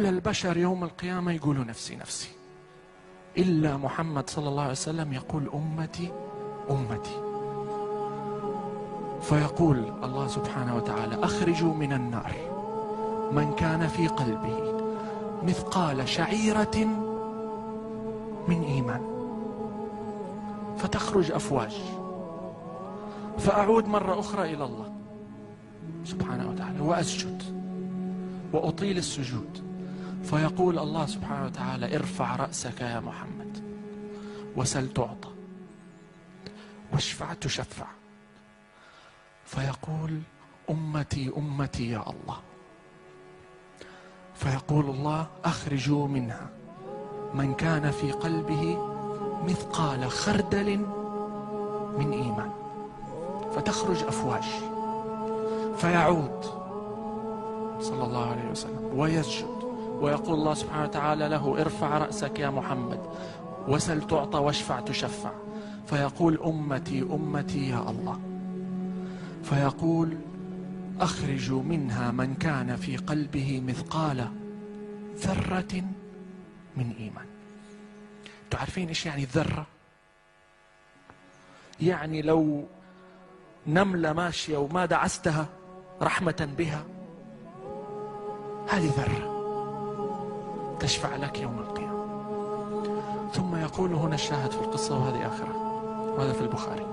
كل البشر يوم القيامة يقولوا نفسي نفسي، إلا محمد صلى الله عليه وسلم يقول أمتي أمتي. فيقول الله سبحانه وتعالى: أخرجوا من النار من كان في قلبه مثقال شعيرة من إيمان. فتخرج أفواج. فأعود مرة أخرى إلى الله سبحانه وتعالى وأسجد وأطيل السجود. فيقول الله سبحانه وتعالى: ارفع رأسك يا محمد وسل تعطى واشفع تشفع. فيقول: أمتي أمتي يا الله. فيقول الله: أخرجوا منها من كان في قلبه مثقال خردل من إيمان. فتخرج أفواج. فيعود صلى الله عليه وسلم ويسجد ويقول الله سبحانه وتعالى له: ارفع رأسك يا محمد وسل تعطى واشفع تشفع. فيقول: أمتي أمتي يا الله. فيقول: أخرجوا منها من كان في قلبه مثقال ذرة من إيمان. تعرفين إيش يعني الذرة؟ يعني لو نملة ماشية وما دعستها رحمة بها، هذه ذرة تشفع لك يوم القيامة. ثم يقول هنا الشاهد في القصة، وهذه آخرة، وهذا في البخاري: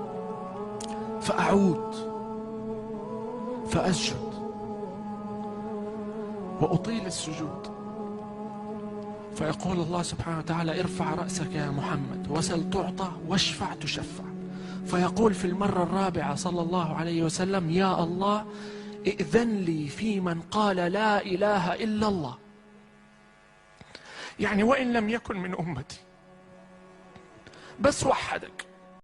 فأعود فأسجد وأطيل السجود. فيقول الله سبحانه وتعالى: ارفع رأسك يا محمد وسل تعطى واشفع تشفع. فيقول في المرة الرابعة صلى الله عليه وسلم: يا الله ائذن لي في من قال لا إله إلا الله. يعني وإن لم يكن من أمتي، بس وحدك.